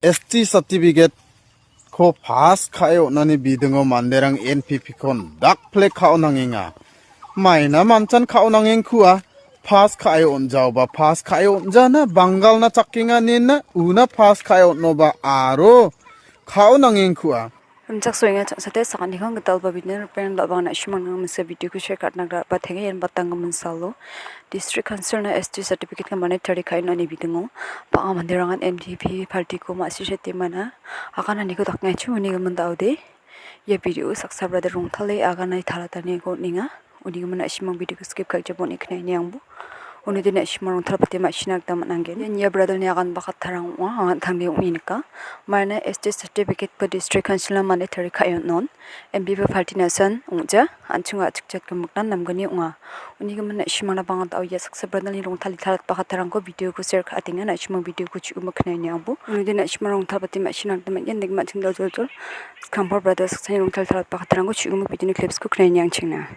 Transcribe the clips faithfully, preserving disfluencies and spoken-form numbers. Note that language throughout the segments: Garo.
S T certificate-ko pass ka·e on·ani bidingo manderang N P P-kon dak plek ka·o nangenga. Maina manchan ka·o nangengkua, pass ka·e on·jaoba, pass ka·e on·jana, banggalna chakenga nena, una pass ka·e on·oba, aro ka·o nangengkua. Rimchaksoenga chang·sate sakantikon gitalba binen ripeng dal·bang na·simang nang mingsa video-ko share ka·na graba tenge ian batanggimin salo. District Council-na S T certificate-ko mane tari ka·e on·ani bidingo bang·a manderangan N P P party-ko ma·sisate mana agananiko daknaichu uni gimin da·ode. Ia video-o saksa brother rongtale aganani talataniko on·enga. Uni gimin na·simang video-ko skip ka·jabo on·e knaini angbo. Uni de na·simang rongtalpate ma·sina gita man·angen. Ian ia brother-ni aganba kattarang ong·a, angan tangde ong·e nika. Maina S T certificate-ko District Council-na mane tari ka·e on·on. N P P party-na san ong·ja, an·ching a·chikjat gimiknan namgni ong·a. Uni gimin na·simangna bang·a da·o ia saksa brother-ni rongtale talatba kattarangko video-ko share ka·atenga, na·simang video-ko chu·gimik knaini angbo. Uni de na·simang rongtalpate ma·sina gita man·gen, degma an·ching da·o joljol. Skangpar brother saksani rongtale talatba kattarangko chu·gimik video-ni clips-ko knaini angchingna.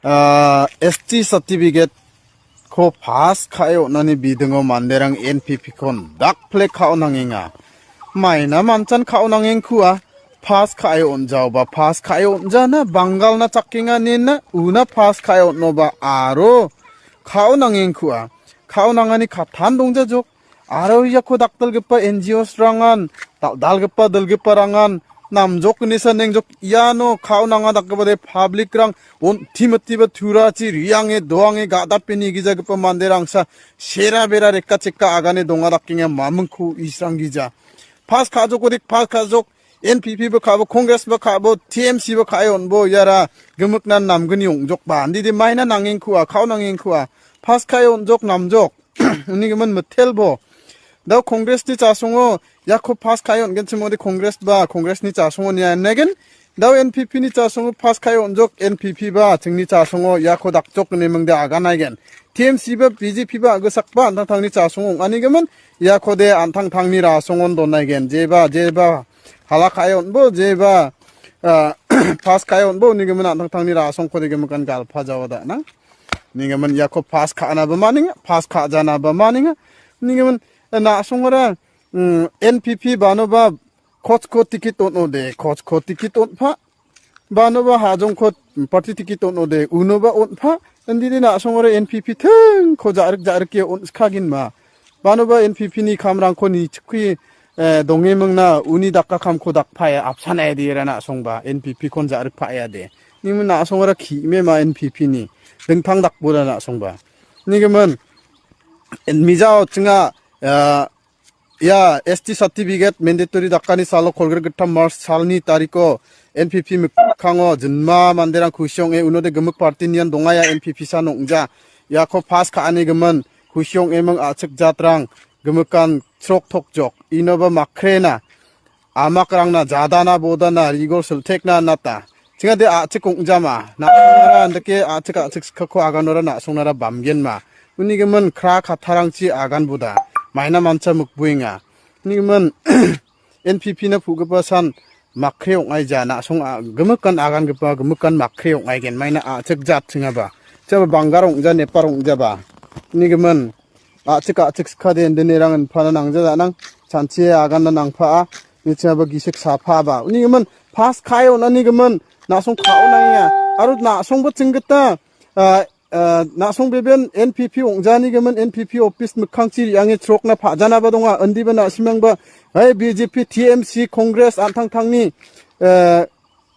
Ah, S T certificate-ko pass ka·e on·ani bidingo manderang N P P-kon dak plek ka·o nangenga. Maina manchan ka·o nangengkua, pass ka·e on·jaoba, pass ka·e on·jana, banggalna chakenga nena, una pass ka·e on·oba, aro ka·o nangengkua. Ka·o nangani kattan dongjajok, aro iako dakdalgipa N G Os-rangan, dal-, dal·dalgipa dilgiparangan namjok inesa nengjok iano ka·o nanga dakgipade public-rang on-, timitiba turachi riange doange ga·dape nigijagipa manderangsa sera bera reka cheka agane donga dakenga mamingko israng gija. Pass ka·jokodik, pass ka·jok, N P P-ba ka·bo, Congress-ba ka·bo, T M C-ba ka·e on·bo iara gimiknan namgni ong·jokba. Andide maina nangengkua, ka·o nangengkua. Pass ka·e on·jok namjok. Uni gimin mitelbo. Da·o Congress-ni chasongo iako pass ka·e on·genchim ong·ode Congress-ba, Congress-ni chasongo nia negen. Da·o N P P-ni chasongo pass ka·e on·jok N P P-ba, chingni chasongo iako dakjok ine mingde aganaigen. T M C-ba, B J P-ba, a·gisakba, an·tangtangni chasongo ong·ani gimin, iakode an·tangtangni rasongon donaigen. Jeba, jeba, hala ka·e on·bo, jeba, ah, pass ka·e on·bo, uni gimin an·tangtangni rasongkode gimikan galpa jawa da·nang. Nigimin iako pass ka·anaba maninga, pass ka·janaba maninga. Nigimin, eh, na·songara, mm, N P P banoba coach-ko ticket on·ode, coach-ko ticket on·pa. Banoba hajongko party ticket on·ode, unoba on·pa. Indide na·songara N P P tingko ja·rik ja·rike on·skaginma. Banoba N P P-ni kamrangko nichikki, eh, dongemingna uni dakka kamko dakpae apsan aedera na·songba N P P-kon ja·rikpae ade. Nigimin na·songara ki·mema N P P-ni dingtang dakboda na·songba. Nigimin, en mijao chinga, eh, ia S T certificate mandatory dakani salo kolgrik gittam March salni tariko N P P mikkango jinma manderang kusi ong·e unode gimik party nian dongaia N P P san ong·ja. Iako pass ka·ani gimin kusi ong·eming a·chik jatrang gimikan chrok tokjok. Inoba makrena, amakrangna jadana bodana rigol siltekna nata. Chingade a·chik ong·jama. Na·songnara andake a·chik a·chik sikako aganora na·songnara bamgenma. Uni gimin kra kattarangchi agan boda. Maina mancha mikbuenga. Uni gimin N P P-na pu·gipa san makre ong·aija. Na·song a-, gimikan agangipa gimikan makre ong·aigen. Maina a·chik jat chingaba. Chaba banggar ong·ja, nepar ong·jaba. Uni gimin a·chik a·chik sikade indinerang inpana nangja da·nang. Chanchie aganna nangpa'a. Nichingaba gisik sapaba. Uni gimin pass ka·e on·ani gimin na·song ka·o nangenga. Aro na·songba chinggita, ah, ah, na·song beben N P P ong·jani gimin N P P office mikkangchi re·ange chrokna pa·janaba donga. Indiba na·simangba, hai B J P, T M C, Congress an·tangtangni, eh,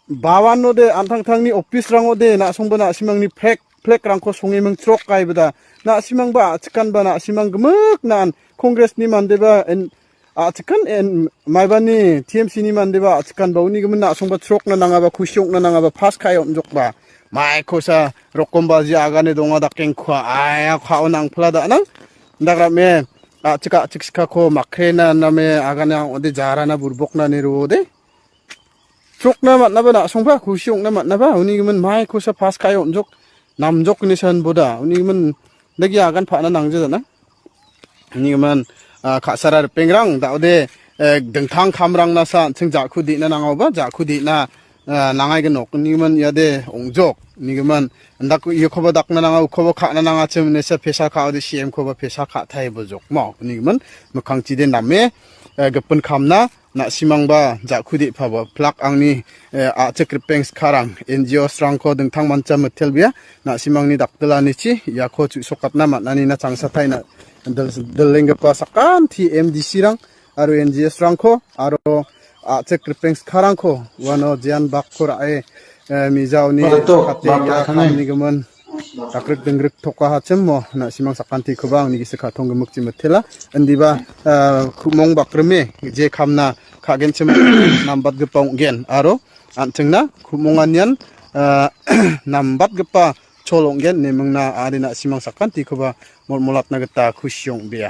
bawanode, an·tangtangni office-rangode, na·songba na·simangni flag, flag-rangko songe mingchrok kaibada. Na·simangba a·chikanba, na·simang gimik na·an Congress-ni mandeba, en, a·chikan, en, maibani T M C-ni mandeba a·chikanba. Uni gimin na·songba chrokna nangaba, kusi ong·na nangaba, pass ka·e on·jokba. Maikosa rokombaji agane donga dakengkua. Aia ka·o nangpla da·nang. Dagrame, a·chik, a·chik sikako makrena name agane ong·ode jarana burbokna ne ruode. Chrokna man·aba na·songba, kusi ong·na man·aba, uni gimin maikosa pass ka·e on·jok, namjok ine san boda, uni gimin dagi agan pa·na nangja jana. Uni gimin, ah, ka·sara ripengrang, da·ode, eh, dingtang kamrangna sa an·ching ja·ku de·na nangaoba, ja·ku de·na, ah, nangaigenok, uni gimin iade ong·jok, uni gimin, Indak ukoba dakna nanga, ukoba ka·na nangachim inesa pesa ka·ode C M koba pesa ka·taibojokmo. Uni gimin mikkangchide name eh, gipin kamna, na·simangba ja·ku de·pabo. Plak angni, eh, a·chik ripeng skarang, N G Os-rangko dingtang mancha mitelbea, na·simangni dakdilanichi iako chu·sokatna man·anina changsatai na-, dil-, dilenggipa sakanti M D C-rang aro N G Os-rangko aro a·chik ripeng skarangko uano jean bakko ra·e, eh, mijaoni Baik, to, kate ia baik, baik. Kamni gimin dakrik dingrik tokahachim mo na·simang sakantikoba angni gisik ka·tong gimikchi mitela. Indiba, eh, ku·mong bakrime je kamna ka·genchim nambatgipa ong·gen aro an·chingna ku·monganian, eh, nambatgipa chol ong·gen nemingna ari na·simang sakantikoba molmolatna gita kusi ong·bea.